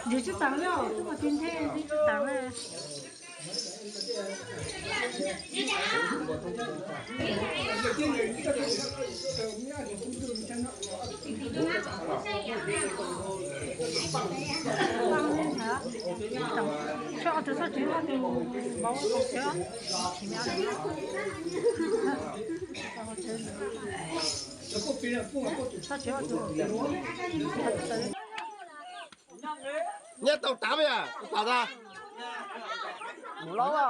Yus tsis tau li, tsis tau li. Tso tus txhob tsis, tsis, tsis, Nyob tau tav me a, tus pam tas. Mus lov a.